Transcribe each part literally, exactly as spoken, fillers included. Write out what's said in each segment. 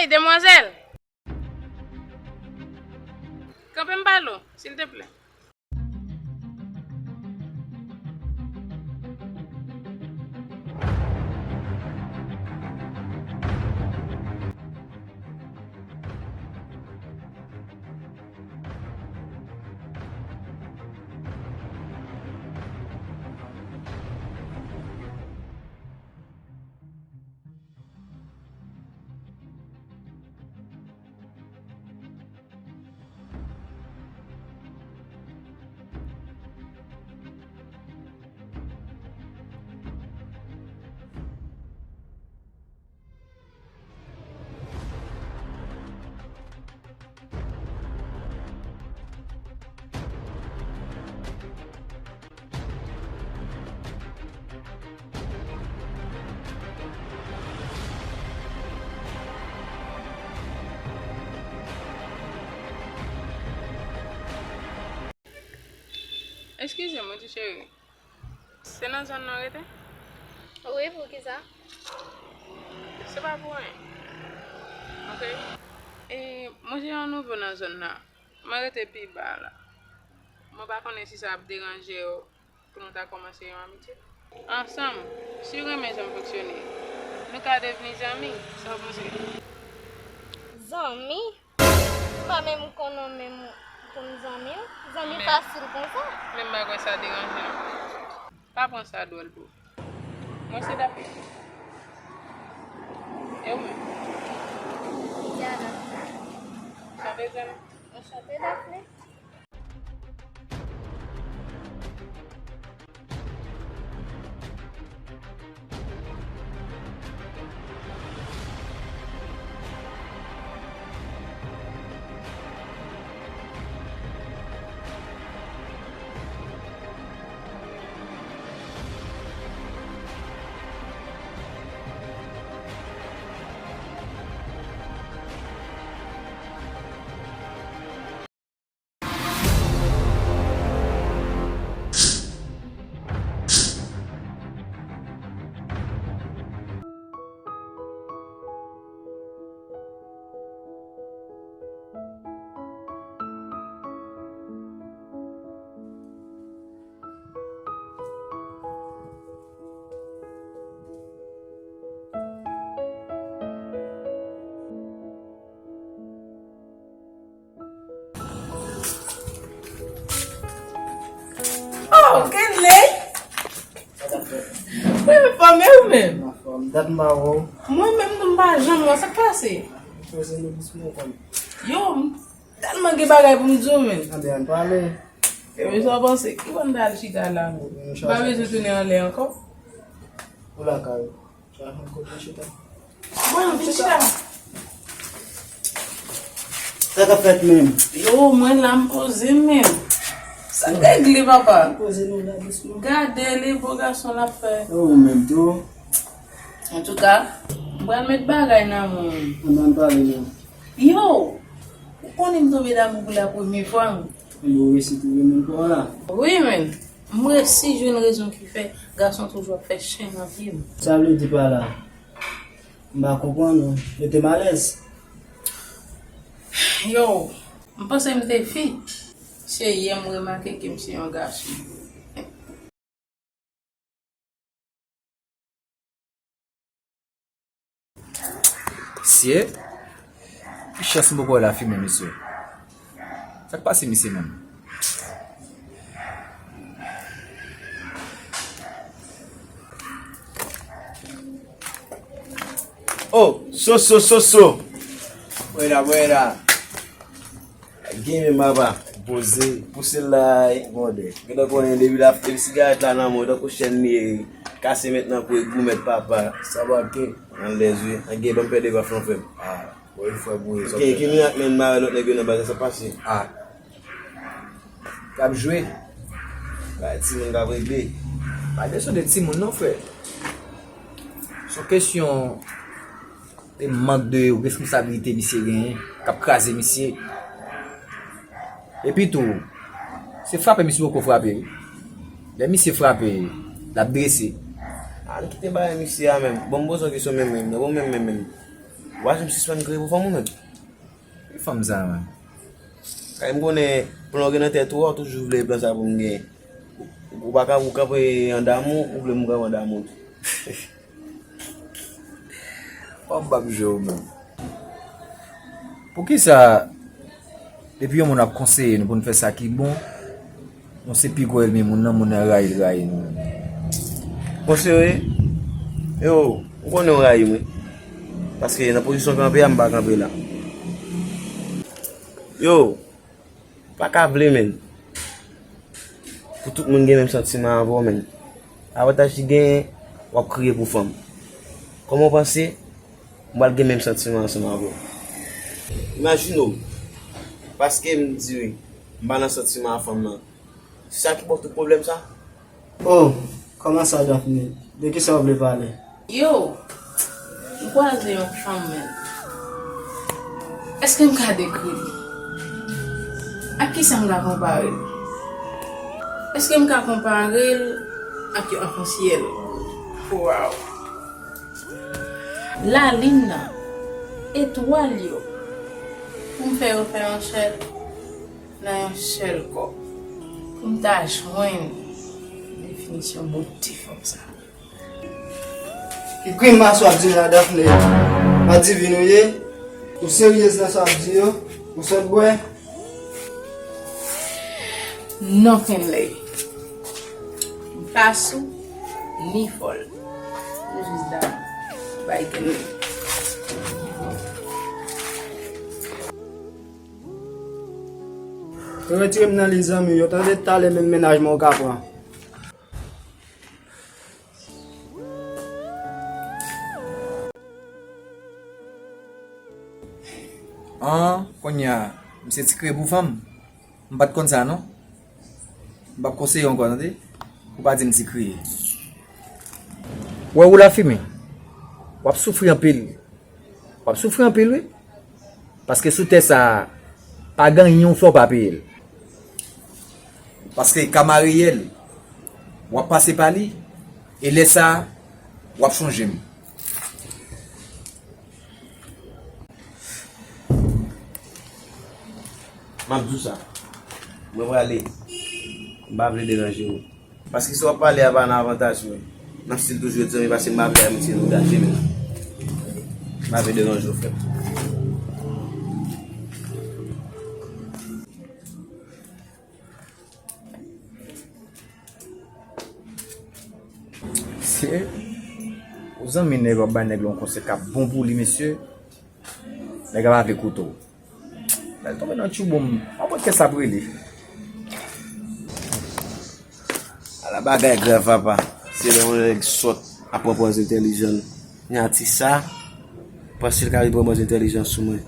Demwazèl! Kanpe m pale w, silteplè. Eskize m, wi, ti cheri. Se nan zòn nan w rete? Wi, poukisa? Se pa pou anyen. Oke. E, mwen se yon nouvo nan zòn nan. Mwen rete pi ba la. Mwen pa konnen si sa ap deranje w pou nou ta kòmanse yon amitye. Ansanm, si w renmen jan m fonksyone, nou ka devni zanmi. Sa w panse? Zanmi? M pa menm konnen w menm pou m zanmi w. Zanmi fasil konsa. Men m pa kwè sa deranje non. Pa pran sa dwòl, bro. Mwen se Daphné. E ou menm? Diana. Chante, Diana. Anchante, Daphné. Oh, Kenley! Mwen anfòm, e ou menm? Anfòm, dat m pa wè w. Mwen menm tou m pa janm wè w, sa k pase? Pase nou plis mwen konn. Yo, m tèlman gen bagay pou m di w, menm. Anben, ann pale. Ebyen, sa w panse? Ki bò n ta al chita la, menm? M pa bezwen tounen anlè ankò. Ou lakay ou. Sa fè kote chita. Mwen, vin chita. Sa k ap fèt menm? Yo, mwen la, m poze m menm. Sa k regle, papa? Poze nou la dousman. Gade li, bo gason l ap fè. Ou menm tou. Antouka, m pral met bagay nan men w. Ann, ann pale non. Yo, ou konnen m tonbe damou pou la premye fwa, m. Yo resi twouve moun pa w la. Wi, men. M resi jwenn rezon ki fè gason toujou ap fè chen nan pye m. Sa vle di pa la? M pa konprann ou. Mete m alèz. Yo, m panse m te fi. Se yè m remake ke m se yon gason. Misye, ki chans m poko wè lafimen misye. Sa k pase misye menm? Oh, Soso, Soso. Buena, buena. Gen men papa. Poze, pouse l la, mòde. Gentan konnen depi la, depi sigarèt la nan men w, tankou chèn li ye, kase mentnan pou e goumèt papa. Sa pa ke. Anlèz wi. An gen ban m pè de baf lan frè m. Ah, bon, yon frè boure. Ki, ki mirak menm m avè lòt nèg yo nan baz la, sa pase? Ah. K ap jwe. Bay timoun k ap regle. Pa kesyon de timoun non, frè. Se yon kesyon de mank de responsabilite misye genyen k ap kraze misye. Epi tou, se frape misye poko frape wi. Lè misye frape, l ap drese. Ann kite bagay misye a menm. Bon, m poze w kesyon menm, menm, bon, menm, menm, menm. W a janm sispann kriye pou fanm ou menm? Ki fanm sa menm? Kay m konnen plan w gen nan tèt ou a, w toujou vle plan sa pou m gen. Ou pa ka, ou kanpe an damou, ou vle m kanpe an damou tou. Fò m p ap jwe w menm. Poukisa depi yon moun ap konseye nou pou n fè sa ki bon, nou se pi gwo ènmi moun nan, moun nan rayi l rayi nou? Konseye? Yo, ou konnen w rayi m wi. Paske nan pozisyon kanpe a, m pa kanpe la. Yo, pa ka vle menm. Pou tout moun gen menm santiman avè w menm. Avantaj li genyen, w ap kriye pou fanm. Kòman w panse m pral gen menm santiman ansanm avè w? Imajine w, paske m di wi, m pa nan santiman a fanm nan. Se sa ki ba w tout pwoblèm sa? Oh, kòman sa, Daphné? De kisa w vle pale? Yo, m kwaze yon fanm, men èske m ka dekri li? Ak kisa m ka konpare l? Èske m ka konpare l ak yon akansyèl? Waw! Lalin nan, etwal yo, pou m fè yo fè yon sèl nan yon sèl kò, pou m ta jwenn definisyon bote fanm sa. Ki grimas w ap di m la, Daphné? Adivinye w ye? Ou seryez nan sa w ap di yo? Ou sot bwè? Non, Kenley. M pa sou, ni fòl. M jis damou bay Kenley. Retire m nan li zanmi yo, tande, talè menm mennaj mwen w ka pran. An, kounye a, misye ti kriye pou fanm. M pa t konn sa non. M p ap konseye w ankò, tande. Pou w pa di m ti kriye. Wè ou la fimen. W ap soufri anpil. W ap soufri anpil wi. Paske sou tè sa a, pa gen anyen w fè w pa peye l. Paske kama reyèl, w ap pase pa li, e lè sa a, w ap chonje m. M ap di w sa. Mwen prale. M pa vle deranje w. Paske sa w ap pale a pa nan avantaj mwen. N ap still toujou ret zanmi paske m pa vle amitye nou gache menm. M pa vle deranje w, frè m. Se ou zanmi nèg w ap bay nèg la yon konsèy k ap bon pou li, mesye. Nèg ap ave koute w. Lè l tonbe nan tchoubou m, w ap wè kè sa ap rele. Ala bagay grav, papa. Se lè yon nèg sòt ap pran pòz entèlijan. Nati sa, panse l ka vin pran pòz entèlijan sou mwen.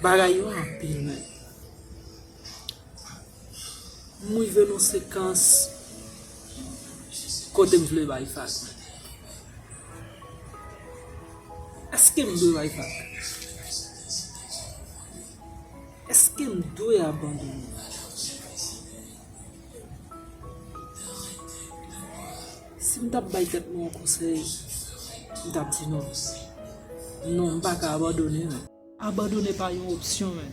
Bagay yo anpil, men. M rive nan sekans kote m vle bay vag. Èske m dwe bay vag? Èske m dwe abandone? Si m t ap bay tèt mwen yon konsèy, m t ap di non. Non, m pa ka abandone, men. Abandone pa yon opsyon, men.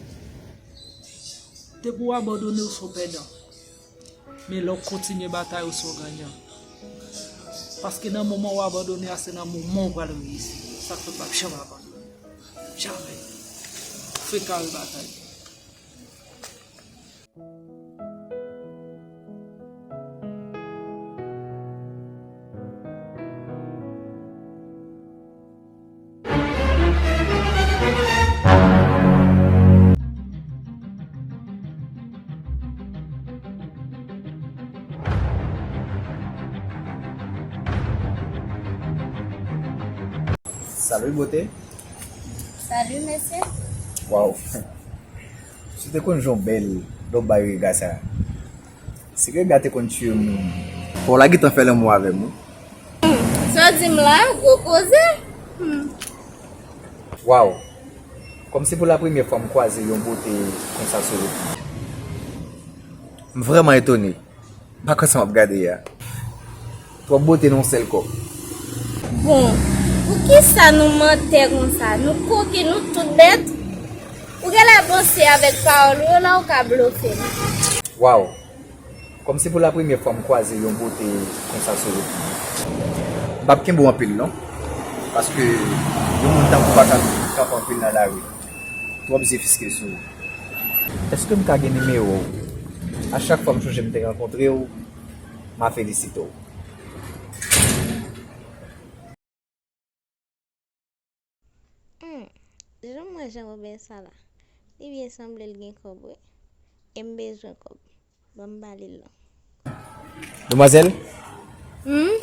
Depi w abandone, w se yon pèdan. Men lè w kontinye batay, w se yon gannyan. Paske nan moman w abandone a, se nan moman w pral reyisi. Sa k fè m p ap janm abandone. Jamè. Fè kare batay. Salut beauté. Salut, mesye. Waw. Si w te konn jan w bèl lè w bay rega sa. Si rega te konn tiye moun. Fò w la gentan fè lanmou avè m, wi. Hmm. Sa w di m la, gwo koze. Hmm. Waw. Kòmsi pou la premyè fwa m kwaze yon bote konsa sou wout mwen. M vrèman etone. M pa kwè sa m ap gade a. Twòp bote nan yon sèl kòp. Bon, poukisa nou mantè konsa? Nou koken, nou tout bèt? Ou genlè panse avèk pawòl ou yo la ou ka blofe m. Waw! Kòmsi pou la premyè fwa m kwaze yon bote konsa sou wout mwen. M p ap kenbe w anpil non. Paske yon moun tankou w pa ka kanpe anpil nan lari. Twòp zye fiske sou ou. Èske m ka gen nimewo w? A chak fwa m sonje m te rankontre w, m a felisite w. Hmm, jan m wè Jean Robert sa la, li byen sanble l gen kòb, wi. E m bezwen kòb. Ban m ba li l non. Demwazèl? Hmm?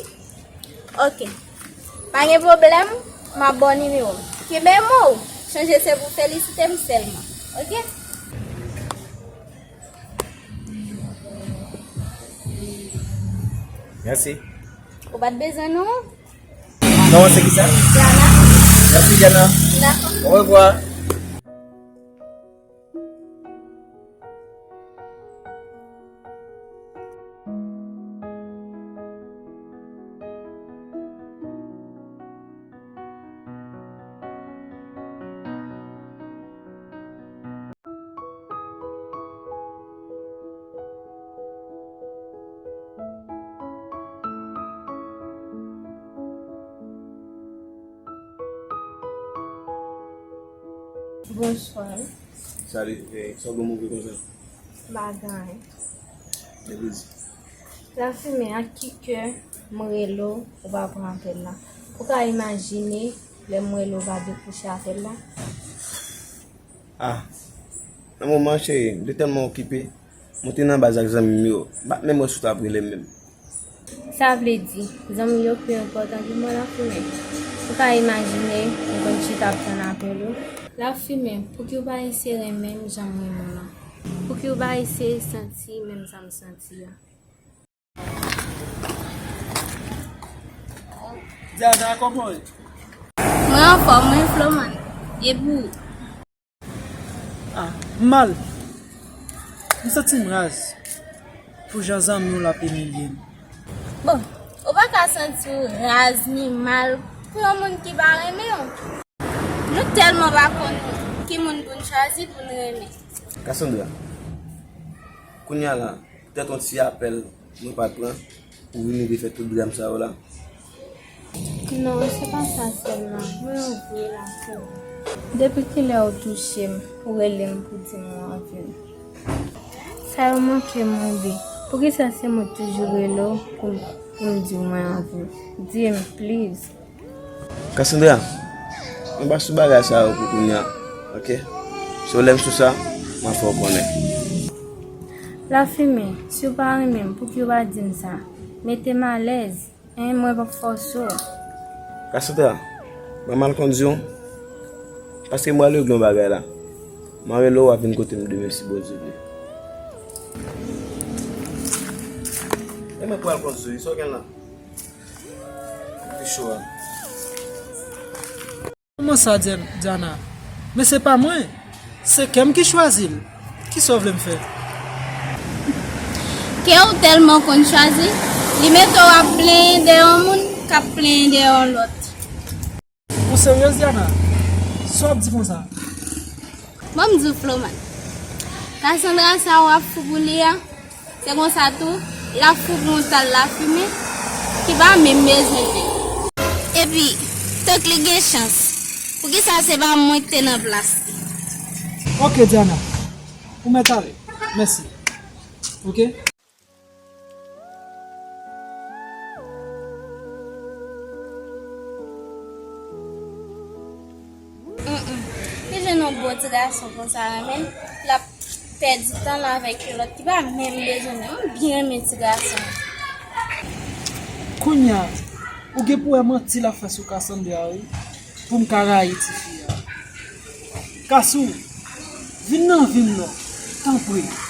Ok. Pa gen pwoblèm, m ap ba w nimewo m. Kenbe mo w. Sonje se pou felisite m sèlman. Ok? Mèsi. Ou pa t bezwen non? Non, se ki sa? Diana. Mèsi, Diana. Dakò. Orevwa. Bonswa. Salut, eh, sa w gen move konsa? M pa gen anyen. Legliz. Lafimen, ak ki kè m rele w, ou pa pran apèl la? Ou ka imajine lè m rele w pa dekwoche apèl la? Ah, nan moman cheri, m te tèlman okipe, m te nan baz ak zanmi m yo, m pa t menm wè si w t ap rele m menm. Sa vle di, zanmi yo pi enpòtan ke mwen Lafimen? Ou ka imajine, m konn chita ap tann apèl ou. Lafimen, pouki w pa eseye renmen m jan m renmen w lan? Pouki w pa eseye santi menm sa m santi a? Diana, kòman w ye? Mwen anfòm, wi, Floman. E pou ou? Ah, m mal. M santi m raz pou jan zanmi w la ap imilye m. Bon, ou pa ka santi w raz ni mal pou yon moun ki pa renmen w. Nou tèlman pa konn ki moun pou n chwazi pou n renmen. Cassandra, kounye a la, poutèt yon ti apèl mwen pa t pran, ou vini vle fè tout dram sa yo la? Non, se pa sa sèlman, mwen anvi w la tou. Depi kilè ou touche m, ou rele m pou di m ou anvi m? Sa yo manke m oubyen? Poukisa se mwen k toujou rele w pou, pou m di w mwen anvi w? Di m, please. Cassandra, mwen pa sou bagay sa yo pou kounye a, oke? So lè m sou sa, m a fè w konnen. Lafimen, si w pa renmen m, pouki w pa di m sa? Mete m alèz, en, mwen p ap fòse w. Cassandra, mwen mal konn di w, paske m pral regle yon bagay la. M a rele w, w a vin kote m demen si Bondye vle. E mwen pral konn di w, sa w gen la? Pi cho a. Kòman sa, Dian-, Diana? Men se pa mwen. Se kè m ki chwazi l. Kisa w vle m fè? Kè w tèlman konn chwazi, li mete w ap plenyen dèyè yon moun k ap plenyen dèyè yon lòt. Ou seryez, Diana? Sa w ap di konsa? Ban m di w, Floman. Cassandra sa w ap fou pou li a, se konsa tou, l ap fou pou yon tal Lafimen ki pa menm bezwen l menm. Epi, tank li gen chans, poukisa se pa mwen k te nan plas li? Oke, Diana. Ou mèt ale. Mèsi. Oke? Mm, mm. Ki jan yon bon ti gason konsa renmen l ap pèdi tan l avèk yon lòt ki pa menm bezwen l menm? M byen renmen ti gason. Kounye a, ou gen pou wè manti l ap fè sou Cassandra, wi, pou m ka rayi tifi a. Kasou, vin nan vi m non, tanpri.